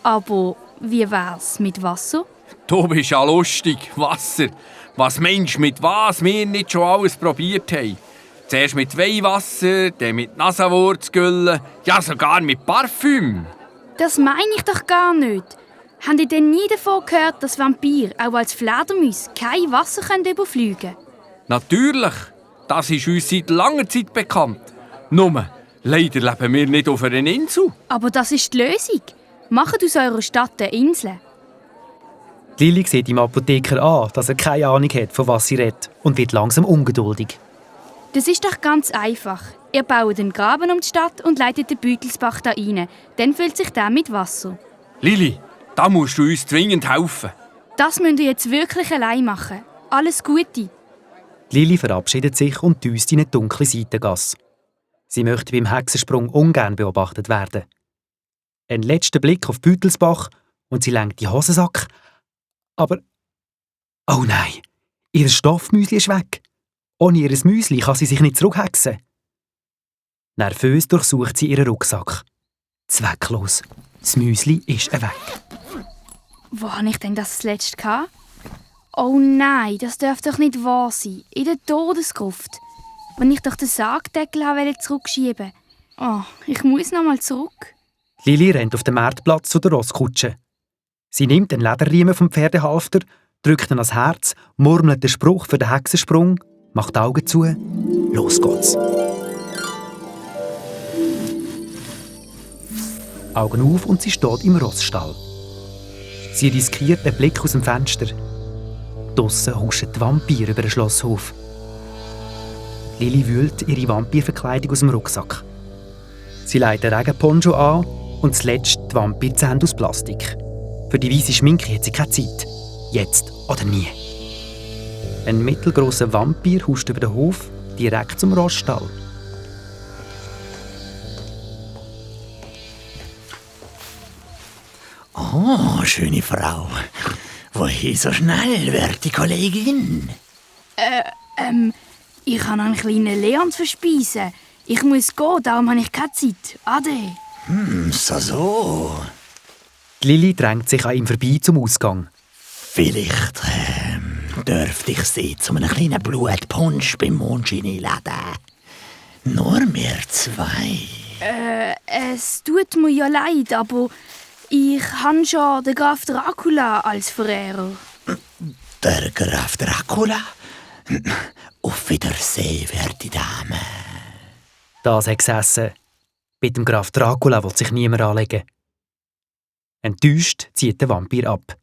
Aber wie wär's mit Wasser? Du bist ja lustig. Wasser. Was meinst du, mit was wir nicht schon alles probiert haben? Zuerst mit Weihwasser, dann mit Nasenwurzgüllen, ja sogar mit Parfüm. Das meine ich doch gar nicht. Habt ihr denn nie davon gehört, dass Vampire auch als Fledermäuse kein Wasser überfliegen können? Natürlich. Das ist uns seit langer Zeit bekannt. Nur, leider leben wir nicht auf einer Insel. Aber das ist die Lösung. Macht aus eurer Stadt eine Insel. Lili sieht im Apotheker an, dass er keine Ahnung hat, von was sie redet, und wird langsam ungeduldig. Das ist doch ganz einfach. Ihr baut einen Graben um die Stadt und leitet den Beutelsbach da rein. Dann füllt sich der mit Wasser. Lili, da musst du uns zwingend helfen. Das müsst ihr jetzt wirklich allein machen. Alles Gute. Lili verabschiedet sich und düst in eine dunkle Seitengasse. Sie möchte beim Hexensprung ungern beobachtet werden. Ein letzter Blick auf Beutelsbach und sie lenkt die Hosensack. Aber... Oh nein, ihr Stoffmüsli ist weg. Ohne ihr Müsli kann sie sich nicht zurückhexen. Nervös durchsucht sie ihren Rucksack. Zwecklos. Das Müsli ist weg. Wo habe ich denn das letzte gehabt? Oh nein, das darf doch nicht wahr sein. In der Todesgruft. Wenn ich doch den Sargdeckel zurückschieben wollte. Oh, ich muss noch mal zurück. Lili rennt auf den Marktplatz zu der Rosskutsche. Sie nimmt den Lederriemen vom Pferdehalfter, drückt ihn ans Herz, murmelt den Spruch für den Hexensprung, macht die Augen zu. Los geht's. Augen auf und sie steht im Rossstall. Sie riskiert einen Blick aus dem Fenster. Draussen huschen die Vampire über den Schlosshof. Lili wühlt ihre Vampirverkleidung aus dem Rucksack. Sie legt einen Regenponcho an und zuletzt die Vampirzähne aus Plastik. Für die weisse Schminke hat sie keine Zeit. Jetzt oder nie. Ein mittelgrosser Vampir huscht über den Hof direkt zum Rossstall. Oh, schöne Frau. Wohin so schnell, werte Kollegin? Ich habe einen kleinen Leon zu verspeisen. Ich muss gehen, darum habe ich keine Zeit. Ade. So. Lili drängt sich an ihm vorbei zum Ausgang. Vielleicht dürfte ich Sie zu einem kleinen Blutpunsch beim Mondschein einladen. Nur wir zwei. Es tut mir ja leid, aber ich habe schon den Graf Dracula als Verehrer. Der Graf Dracula? Auf Wiedersehen, werte Dame. Das hat gesessen. Mit dem Graf Dracula will sich niemand anlegen. Enttäuscht zieht der Vampir ab.